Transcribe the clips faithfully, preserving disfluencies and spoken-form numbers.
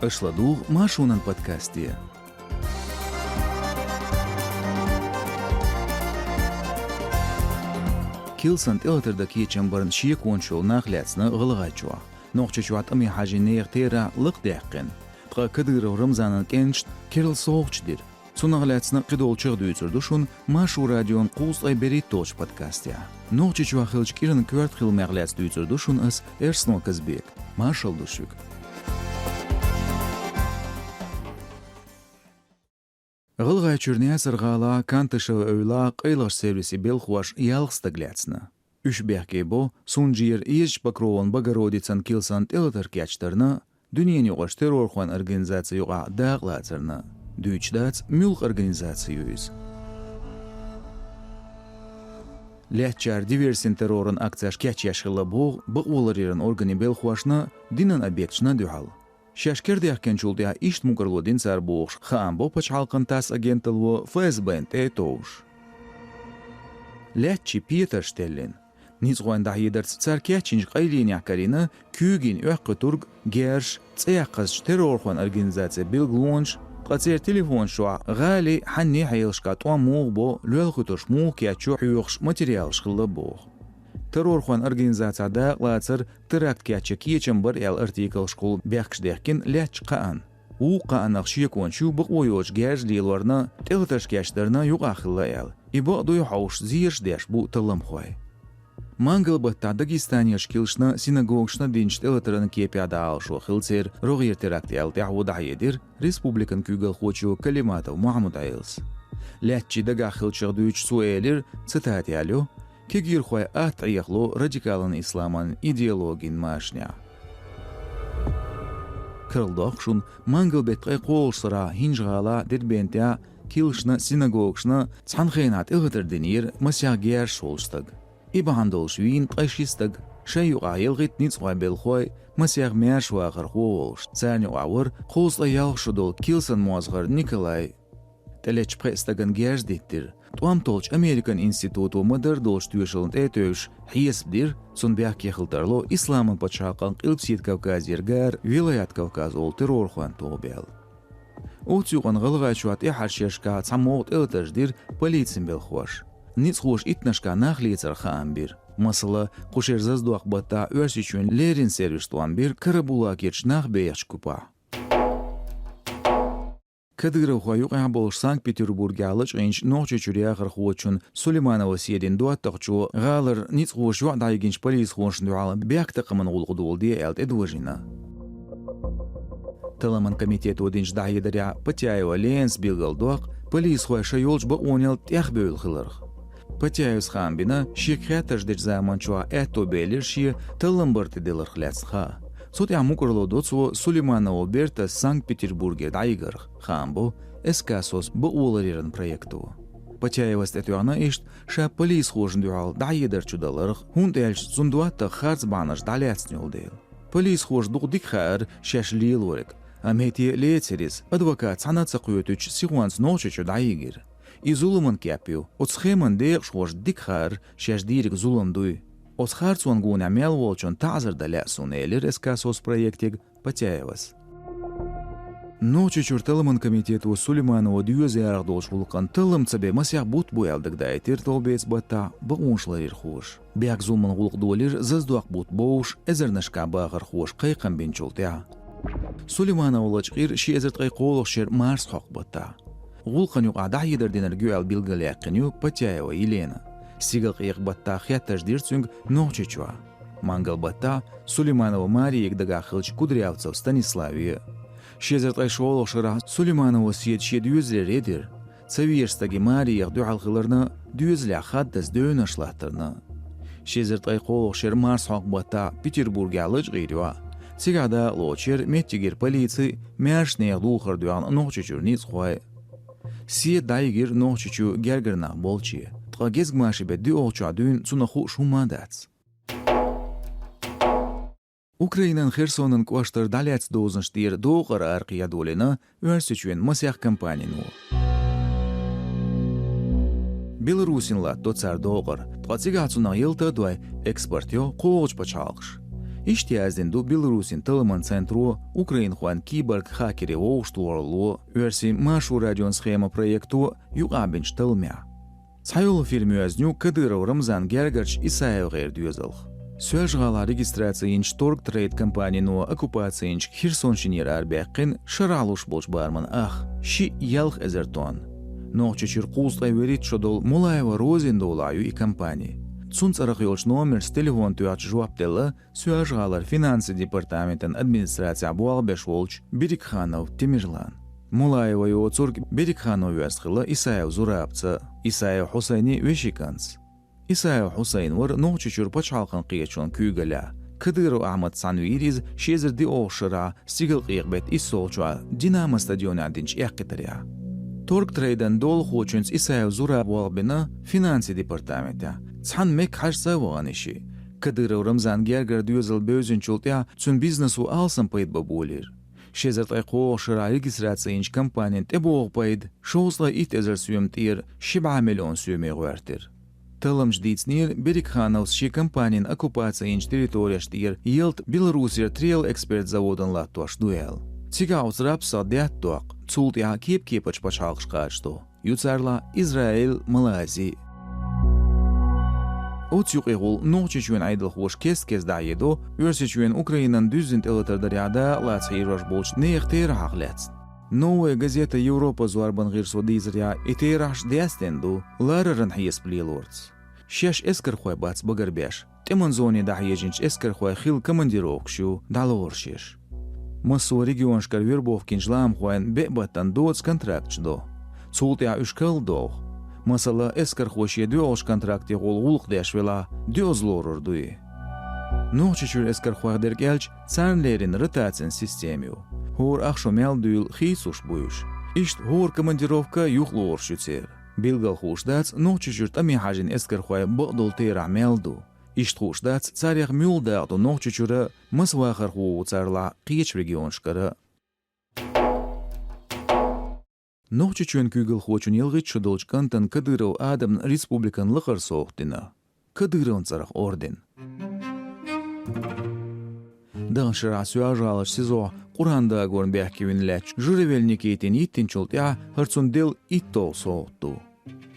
Аша ладугӀу Маршонан подкасте. Килсан тӀелатар дан кечам барна шеконаш йолу нах лаьцна ГӀалгӀайчохь. Нохчийчохь тӀаме хьажийна нехан терахь лакхадаьккхина. Ткъа Кадыров Рамзанан кӀенташна керла совгӀаташ дира. Цунах лаьцна кхидолчух дуьйцур ду шуна Маршо радион кхузткъе берхӀитталгӀачу подкастехь. Нохчийчохь хиллачу кӀиранан коьрта хиламех лаьцна дуьйцур ду шуна ас, Эрснон Казбек. Маршалла ду шуьга. ГӀалгӀайчуьра Наьсар-гӀалахь, Кантышеван эвлахь къайлахчу сервисийн белхоша ялх стаг лаьцна. Уьш бехке бо Сунжера Езачу Покрован Богородицан килсан тӀелатар кечдарна, дуьненаюкъарчу террорхойн организацийн юкъахь дакъалацарна. Дуьйцуш дац, муьлха организаци ю иза. Лаьцначара диверсийн терроран акцеш кечъеш хилла боху бакъоларъяран органийн белхошна динан объекташна дуьхьал. Шаьш кердаьхкинчул тӀаьхьа иштта мукӀарло дина цара бохуш, хаам бо пачхьалкхан ТАСС агенталло ФСБ-н тӀе а товш. Лаьттачийн петарш теллина. Ницкъойн дӀахьедарца, цара кечйинчу къайланехь карийна куьйгийн оьккхуьйтург, герзаш, цӀе яккхазчу террорхойн организацийн билгалонаш, ткъа церан телефонаш чохь гӀали, хьанний хьелашкахь тӀом муха бо, лоьлхуьйтурш муха кечйо хьоьхуш материалаш хилла боху. Террорхойн организацехь дакъалацар, теракт кечъян кечам бар аьлла артиклашкахула бехкаш дехкина лаьттачу кхаанна. Вукху кхааннах шеконаш ю бакъо йоцуш герз лелорна, тӀелатарш кечдарна юкъахь хилла аьлла. И бакъ дуй хьовсуш зераш деш бу талламхой. Мангал-баттахь Дагестанерчу килсашна, синагогашна динчу тӀелатаран кепехь дӀахьош хилла церан рогӀера теракт аьлла тӀаьхьо дӀахьедира республикан куьйгалхочо Калиматов Мухьаммад-Ӏелас. Лаьттачийн дагахь хиллачух дуьйцуш цо элира, цитата йолу: «Кегийрхой атта Ӏехало радикалан исламан идеологин машанехь». Карладоккху шуна, Мангал-беттан ткъе кхоалгӀачу сарахь ХӀинжа-ГӀалахь, Дербентехь килсашна, синагогашна цхьана хенахь тӀелатар динера масех герзаш волчу стага. И бахьана долуш вийна ткъе ши стаг, шайн юкъахь ялхитта ницкъахой, белхалой, масех маьрша вахархо а волуш. Царна юкъахь вара кхузткъе ялх шо долу килсан мозгӀар Николай. ТӀелеттачу пхеа стагана герз диттира. ТӀом толлучу Американ институто ма-дарра долчу тоьшаллина тӀе а тевжаш, хьесап дира, цунна бехке хила тарло Исламан пачхьалкхан Къилбаседа Кавказера гара Вилаят Кавказ олу террорхойн тоба аьлла. Оцу юкъана ГӀалгӀайчохь тӀаьххьарчу шерашкахь цхьа могӀа тӀелатарш дира полицин белхоша. Ницкъахоша иттаннашкахь нах лецарх хаам бира. Масала, кху шеран Заздоккху-баттахь Оьрсийчоьнан леррина сервисо тӀом бира Карабулакерчу нах бехачу купахь. Кадыровхойн юкъахь болуш Санкт-Петербургехь лачкъийначу Нохчийчуьра яхархочун Сулейманова Седин доттагӀчо гӀалара ницкъахоша юьхь дӀайигинчу полисхошна дуьхьал бехктакхаман гӀуллакх доладе аьлла тӀедожийна. Талламан комитето динчу дӀахьедарехь Патяева Ленас билгалдоккху полисхой шайн йолчу бакъонел тӀехбевлла хиларх. Патяевас хаам бина, шега хеттарш дечу заманчохь аьтто белира шен таллам бар тӀеделарх лаьцна хаа. Цу тӀехь мукӀарло до цо Сулейманова бертас Санкт-Петербурге дӀайигарх, хаам бо СК «СОС» бакъоларъяран проекто. Патяевас тӀетоьхна иштта ша полисхошна дуьхьал дӀахьедар чудаларх, хӀунда аьлча цунна доттагӀа харц бахьанаш дӀалаьцна йолу дела. Полисхоша дукха дика хаьара шаьш лелориг, амма хӀетте а лецира иза, адвокат цхьаьна а ца кхетуьйтуш, сихонца Нохчийчу дӀайигира. И зуламан кеп ю, оцу схеман декъашхоша дика хаьара шаьш дийриг зулам дуй. Оцу харцонна гонехь мел волчунна таӀзар дан лаьа суна, элира СК «СОС» проектиг Патяевас. Нохчийчуьра талламан комитето Сулейманова доьзал ярах долчу гӀуллакхана таллам ца бен масех бутт бу аьлла дагадаийтира товбеца баттахь бакъонашларъярхоша. Бехк-зуламан гӀуллакх долийра Заздоккху бутт бовзуш эзарнашкахь бахархоша кхайкхам бинчул тӀаьхьа. Сулейманова лачкъийра ши эзар ткъе кхоалгӀачу шеран марсхьокху баттахь. ГӀуллакхана юкъахь дӀахьедар динарг ю аьлла билгалъяьккхина ю Патяева Елена. Сигалкъекъа баттахь хеттарш дира цуьнга Нохчийчохь. Мангал-баттахь Сулейманова Марияга дагахь хиллачу Кудрявцев Станиславе. Ши эзар ткъе шолгӀачу шарахь Сулейманова Седа шен доьзале редира. Ца везачу стаге Марияга дуьхьал хиларна, доьзалехь хаддаза девнарш латтарна. Ши эзар ткъе кхоалгӀачу шеран марсхьокху баттахь Петербургехь лачкъийра йоӀ. Цигахь дакъалоцуш яра меттигера полици, маьрша нехан духар доьгӀна Нохчийчуьра ницкъахой. Седа дӀайигира Нохчийчу гергара нах болче, ткъа гезгмашин беттан доьалгӀачохь дуьйна цунах хууш хӀумма а дац. Украинан Херсонан кӀоштара дӀалецна дозанаш тӀера докъара аркъа ядолийна Оьрсийчоьнан масех компанино. Беларусина латтадо цара докъар, ткъа цигахь цунах ялта а дой, экспорт йо кхоалгӀачу пачхьалкхаша. Иштта яздина ду Беларусин талламан центро, украинхойн киборг-хакерийн вовшахтохаралло, оьрсийн Маршо радион схема проекто юкъахь бинчу талламехь. Цхьайолу фирма йоьзна ю Кадыров Рамзан гергарчу ИсаевгӀеран доьзалх. Соьлжа-ГӀалахь регистраци йинчу Торгтрейд компанино оккупаци йинчу Херсон шинера арабаьккхина шарахь луш болчу бараман ах, шиъ ялх эзар тонна. Нохчийчуьра кхузткъе вуьрхӀитта шо долу Мулаева Розина долахь ю и компани. Цунна цӀарах йолчу номерца телефон тоьхча жоп делла Соьлжа-ГӀалара финансийн департаментан администрацехь болх беш волчу Берикханов Темирлана. Мулаева йоцург Берикханов воьзна хилла Исаев Зурабца, Исаев Хьусайни вешин кӀантаца. Исаев Хьусайн вара Нохчийчуьра пачхьалкхан кхеташонан куьйгаллехь. Кадыров Ахьмадца цхьаьна вийра иза ши эзар диъолгӀачу шарахь стигалкъекъа беттан иссолгӀачохь Динамо стадионехь динчу эккхийтарехь. Торгтрейдан долахочуьнца Исаев Зураба болх бина финансийн департаментехь, цхьана Мекка хьажца а вахана и шиъ. Кадыров Рамзан гергара доьзал бевзинчул тӀаьхьа цуьнан бизнесо алсам пайда бан болийра. Ши эзар ткъе кхоалгӀачу шарахь регистраци йинчу компанин тӀебогӀу пайда шовзткъе итт эзар соьман тӀера ши бӀе миллион соьме гӀоьртира. Талламчо дийцинера, Берикхановс шен компанин оккупаци йинчу территорешна тӀера ялта Беларусера «Трел» экспорт заводана латтош ду аьлла. Цигахь оцу рапсах даьтта доккху, цул тӀаьхьа кеп-кепарчу пачхьалкхашка кхачадо. Ю царалахь Израиль, Малайзи. Оцу юкъехула Нохчийчоьнан Ӏедалхоша кест-кеста дӀахьедо Оьрсийчоьнан Украинан дуьззина тӀелатар дарехь дакъа лаца хьежош болчу нехан терахьех лаьцна. «Новая газета Европа» зорбан гӀирсо дийцарехь, и терахьаш даьстина ду, лараран хьесап лелорца. Шаьш эскархой бац багарбеш, тӀеман зоне дӀахьежначу эскархойн хилла командировкаш ю дӀалоруш ерш. Массо а регионашкара вербовка йинчу ламахойн беа баттана доцца контракташ до. Цул тӀаьхьа уьш карладоху. Масала, эскархо шен доьалгӀачу контрактехула гӀуллакх деш велахь, доьаза лорур ду и. Нохчийчуьра эскархойх дерг аьлча, царна леррина ротацин система ю. ХӀора ах шо мел дуьйла хийцалуш бу уьш. Иштта хӀора командировка юхалоруш ю церан. Билггал хууш дац, Нохчийчуьра тӀаме хьажийна эскархойн бакъдолу терахь мел ду. Иштта хууш дац, царех муьлха дакъа ду Нохчийчуьра, маса вахархо ву царалахь кхечу регионашкара. Нохчийчоьнан куьйгалхочун ялхитта шо долчу кӀантана Кадыров Адамна республикан лакхара совгӀат дина. Кадыровн цӀарах орден. Даханчу шарахь Соьлжа-ГӀаларчу СИЗО-хь Къуръан дагорна баьхкина вина лаьттачу Журавель Никитина йиттинчул тӀаьхьа хӀара цунна делла итталгӀа совгӀат ду.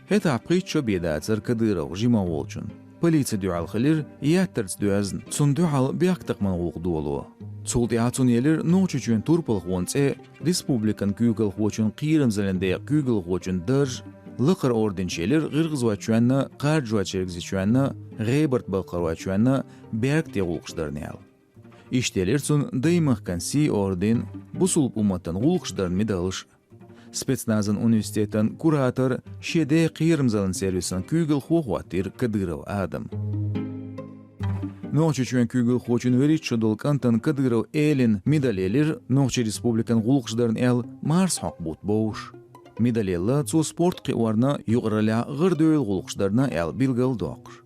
ХӀетахь пхийтта шо бен дацара Кадыровх жимах волчун. Полици дуьхьал хилира, еттарца доьзна, цунна дуьхьал бехктакхаман гӀуллакх доло. Цул тӀаьхьа цунна елира Нохчийчоьнан турпалхонан цӀе, республикан куьйгалхочун кхерамзаллин декъан куьйгалхочун дарж, лакхара орденаш елира гӀиргӀазойчоьнна, кхарджойчергазийчоьнна, гӀебарт баккхаройчоьнна, беркате гӀуллакхаш дарна аьлла. Иштта елира цунна Даймахкан сий орден, бусулба умматан гӀуллакхаш дарна медалш. Спецназан университетан куратор, шен ден кхерамзаллин сервисан куьйгалхо хӀоттийра Кадыров Адам. Нохчийчоьнан куьйгалхочун вуьрхӀитта шо долу кӀантана Кадыров Элина медаль елира Нохчийн Республикан гӀуллакхаш дарна аьлла Марсхьокху бутт бовш. Медаль елла цо спорт кхиорна, юкъараллехь гӀарадевлла гӀуллакхаш дарна аьлла билгалдоккхуш.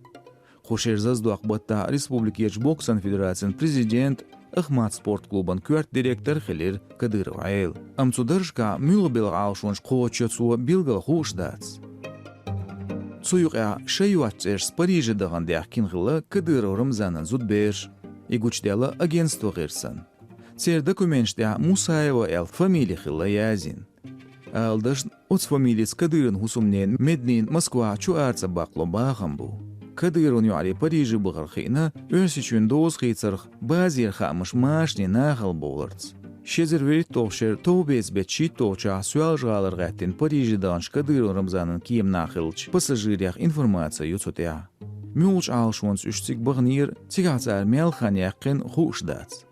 Кху шеран заздоккху баттахь республикерчу боксан федерацин президент, «Ахмат» спорт клубан коьрта директор а хилира Кадыров Ӏела. Амма цу даржашкахь муьлха белхан Ӏалашонаш кхочуш йо цо билггал хууш дац. Цу юкъехь шайн йоцчу цӀерашца Париже дахана даьхкина хилла Кадыров Рамзанан зудабераш, и гучудаьлла агентство гӀирсан. Церан документаш тӀехь Мусаева аьлла фамили хилла язйина. Ала дашна, оцу фамилица Кадыровн хӀусамненан Меднин Москвахь чу-ара ца баккхало бахам бу. Кадыровн йоӀарий Париже бахар хиъна, Оьрсийчоьнан дозахийсарх базера хаамаш машанийн нахала бовларца. Ши эзар вуьрхӀитталгӀачу шеран товбеца беттан шийтталгӀачохь Соьлжа-ГӀалара гӀаьттина Париже даханчу Кадыров Рамзанан кеманахь хиллачу пассажирех информаци ю цу тӀехь. Муьлхачу Ӏалашонца уьш цига баханера, цигахь цара мел хан яьккхина, хууш дац.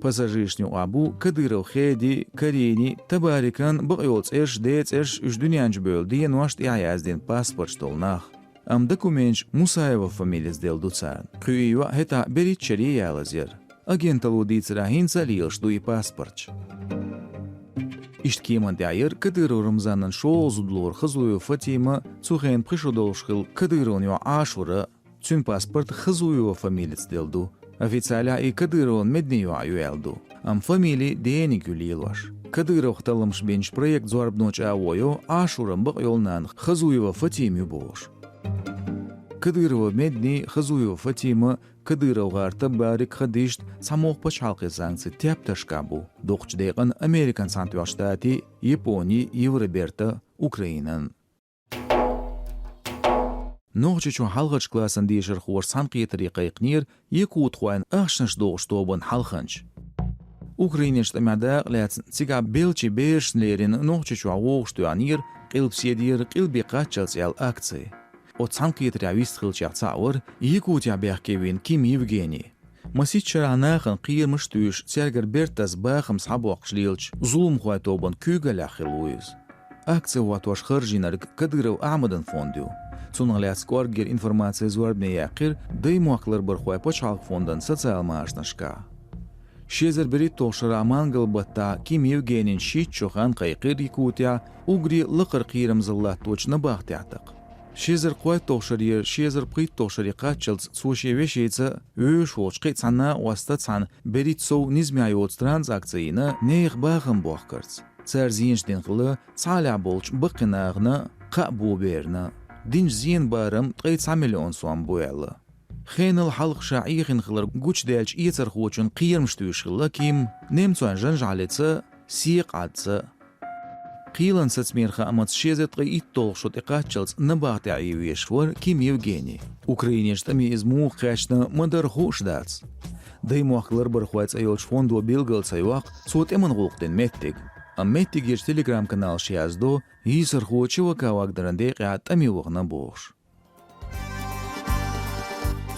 Пассажиршна юкъахь бу Кадыров Хеди, Карини, Табарикан бакъйолу цӀераш, ден цӀераш, уьш дуьнен чу бевлла денош, тӀехь яздина паспорташ долу нах. Амма документаш Мусаева фамилица делла ду царна. Кху и йоӀ хӀетахь берхӀитта шаре ялаза яра. Агенталло дийцарехь, хӀинца а лелаш ду и паспорташ. Иштта кеманна тӀехь яра Кадыров Рамзанан шолгӀа зуда лора Хазуева Фатима, цу хенахь пхи шо долуш хилла Кадыровн йоӀ Ӏашура. Цуьнан паспорт Хазуева фамилица делла ду. Официалехь и Кадыровн Меднин йоӀ ю аьлла ду, амма фамили Дениг ю лелош. Кадыровх талламаш бинчу проектан зорбано чӀагӀо йо Ӏашуран бакъйолу нана Хазуева Фатима ю бохуш. Кадырова Медни, Хазуева Фатима, Кадыров гӀар Табарик хадийшта цхьамогӀа пачхьалкхийн санкций тептаршкахь бу. Дукхачу декъана Американ Цхьаьнатоьхна Штатий, Японий, Евробертан, Украинан. Нохчийчохь хьалхарчу классан дешархоша цхьаьнакхетаре кхайкхинера якутхойн ахчанаш дохучу тобанна хьалханча. Украинерчу тӀамехь дакъа лаьцна, цигахь беллачийн берашна лерина Нохчийчохь вогӀуш тоьхнера «Къилбаседера къилбе кхаччалц» аьлла акци. Оцу цхьаьнакхетарехь вистхиллачех цхьаъ вара Якутехь бехке вийна Ким Евгений. Масех шарахь нахана кхерамаш а туьйсуш, цаьргара бертаза бахам схьабоккхуш лелачу зуламхойн тобанна куьйгаллехь хилла ву иза. Акци хӀоттош харжийнарг Кадыров Ахьмадан фонд ю. Цунах лаьцна кӀорггера информаци зорбане яьккхира Даймохк ларбархойн пачхьалкхан фондан социал машанашкахь. Ши эзар берхӀитталгӀачу шарахь мангал-баттахь Ким Евгенийна шийтта шо хан кхайкхира Якутехь уггаре лакхара кхерамзалла латточу набахтехь такха. Ши эзар кхойтталгӀачу шаре, ши эзар пхийтталгӀачу шаре кхаччалц цо шен вешица а, вевзаш волчу кхин а цхьана накъостаца цхьаьна берхӀитта сов низамехь йоцу транзакци йина нехан бахам бохкарца. Цара зенаш дина хилла цхьалехь болчу баккхий нахана, кхаа боберана. Динчу зенан барам ткъе цхьа миллион сом бу аьлла. Хенал хьалха ша Ӏехийна хилар гучудаьллачу эцархочунна кхерамаш туьйсуш хилла Ким, немцойн жанжалца а, секхаӀадца а. Кхелан сацамера хаамца ши эзар ткъе итталгӀа шо тӀекхаччалц набахтехь Ӏе везаш вара Ким Евгений. Украинерчу тӀаме иза муха кхаьчна ма-дарра хууш дац. Даймохк ларбархойн цӀе йолчу фондо билгал ца йоккху цо тӀеман гӀуллакх дина меттиг. Амма меттигерчу телеграм-каналаша яздо, йийсархо ЧВК вагдаран декъехь тӀаме вахана бохуш.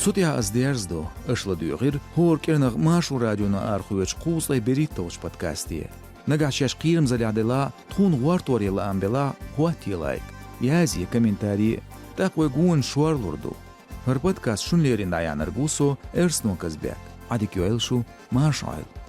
Цу тӀехь ас дерзадо, аша ладоьгӀира хӀора кӀирнах Маршо радионо арахоьцучу кхузткъе берхӀитталгӀачу подкасте. Нагахь шаьш кхерамзаллехь делахь а, тхуна гӀортор ян лаам белахь а, хӀоттае лайк, язъе комментарий, тӀаккха вай гонаш шорлур ду. ХӀара подкаст шуна лерина дӀаяьхьнарг ву со, Эрсно Казбек. Ӏадика йойла шу, марша Ӏойла.